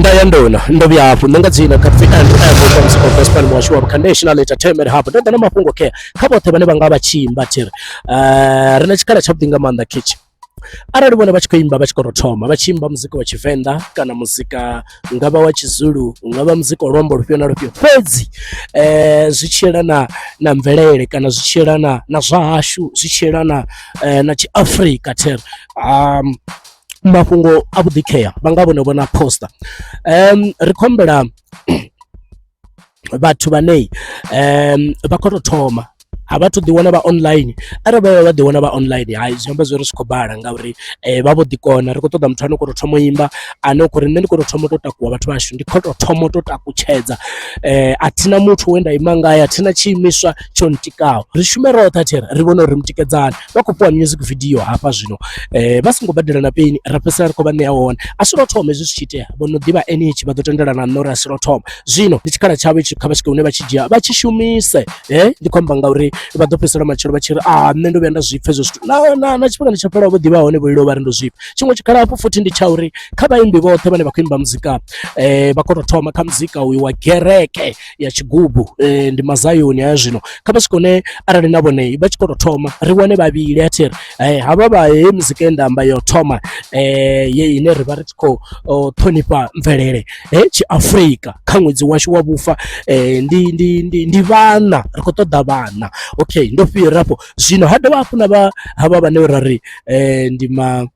Nda ya ndona ndo vhuya hafhu nṋe nga dzina kha pfi Andrew M ubva Musiko Gospel muhasho wa kha National Entertainment Hub. Ndo ḓa na mafhungo khe kha vhoṱhe vhane vha nga vha tshi imba thiri ri na tshikhala tshavhuḓi nga maanḓa khitshi arali vhone vha tshi khou imba vha tshi khou tou thoma vha tshi imba muzika wa Tshivenḓa kana muzika ungavha wa Tshizulu ungavha muzika wa luambo lufhio na lufhio fhedzi zwi tshi yelana na mvelele kana zwi tshi yelana na zwa hashu zwi tshi yelana na tshiafrika thiri mafhungo a vhuḓi khea vha nga vhone vhona poster ri khou humbela vhathu vhane vha khou tou thoma a vha thu ḓi wana vha online arali vha vha ḓi wana vha online hai zwi amba zwori zwi khou bala ngauri vha vho ḓi kona. Ri khou ṱoḓa muthu ane u khou tou thoma u imba ane u khou ri nṋe ndi khou tou thoma u tou takuwa vhathu vhashu ndi khou tou thoma u tou takutshedza a thina muthu we nda ima ngae a thina tshiimiswa tsho ntikaho. Ri shume roṱhe a thi ri vhone uri ri mutikedzani vha khou fhiwa music video hafha zwino vha songo badela na peni ra fhedzisela ri khou vha ṋea wone. A si lwo thoma hezwi zwi tshi itea vho no ḓivha NH vha ḓo tendelana na nṋe uri a si lwo thoma zwino ndi tshikhala tshavho itshi kha vha swike hune vha tshi dzhia vha tshi shumise ndi khou amba ngauri vha ḓo fhedzisela matshelo vha tshi ri a nṋe ndo vhuya nda zwi pfha hezwo zwithu na tshifhingani tsho fhelaho vho ḓivha hone vho lilo vha ri ndo zwi pfha. Tshiṅwe tshikhala hafhu futhi ndi tsha uri kha vhaimbi vhoṱhe vhane vha khou imba muzika vha khou tou thoma kha muzika uyu wa gereke ya tshigubu ndi mazayoni haya zwino kha vha swike hune arali na vhone vha tshi khou tou thoma ri wane vhavhili a thi ri havha vha heyi muzika ye nda amba yo thoma ye ine ri vha ri tshi khou ṱhonifha mvelele tshiafrika kha ṅwedzi washu wa vhufa ndi ndi ndi ndi vhana ri khou ṱoḓa vhana okay ndo fhira hafho zwino ha dovha hafhu na vha havha vhane ra ri ndi ma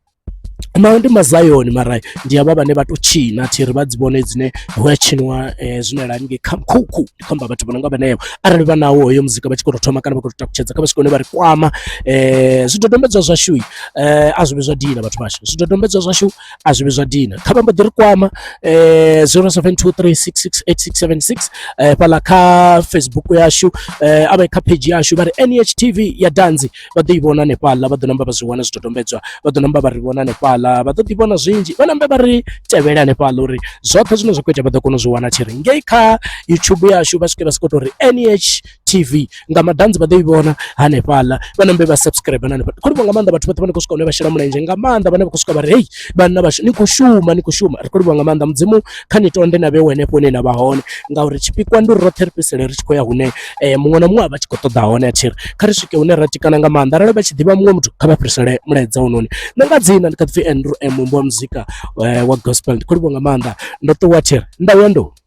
ma ndi mazayoni mara ndi havha vhane vha to tshina thi ri vha dzi vhone dzine hu a tshiniwa zwine la haningei kha mkhukhu ndi khou amba vhathu vho no nga vhenevho arali vha nawo hoyo muzika vha tshi khou tou thoma kana vha khou tou takutshedza kha vha swike hune vha ri kwama zwidodombedzwa zwashu a zwi vhe zwa dina vhathu vhashu zwidodombedzwa zwashu a zwi vhe zwa dina kha vha mbo ḓi ri kwama 0723668676 fhaḽa kha Facebook yashu a vha ye kha page yashu vha ri NHTV ya Danzi vha ḓo i vhona hanefhaḽa vha ḓo namba vha zwi wana zwidodombedzwa vha ḓo namba vha ri vhona hanefhaḽa vha ḓo ḓi vhona zwinzhi vha nambe vha ri tevhele hanefhaḽa uri zwoṱhe zwine zwa khou itea vha ḓo kona u zwi wana tshi ri ngei kha YouTube yashu vha swike vha sokou tou ri NHTV nga madanzi vha ḓo i vhona hanefhaḽa vha nambe vha subscribe na hanefhaḽa. Khou livhuwa nga maanḓa vhathu vhoṱhe vha no khou swika hune vha shela mulenzhe nga maanḓa vhane vha khou swika vha ri hei vhanna vhashu ni khou shuma ni khou shuma ri khou livhuwa nga maanḓa mudzimu kha ni tonde na vhewe henefho hune na vha hone ngauri tshipikwa ndi uri roṱhe ri fhedzisele ri tshi khou ya hune muṅwe na muṅwe a vha tshi khou ṱoḓa hone a tshi ri kha ri swike hune ra tikana nga maanḓa arali vha tshi ḓivha muṅwe muthu kha vha fhirisele mulaedza hounoni. Nṋe nga dzina ndi kha ḓi pfhi Andrew M muimbi wa muzika wa gospel ndi khou livhuwa nga maanḓa ndo ṱuwa thi ri nda ya nḓuni.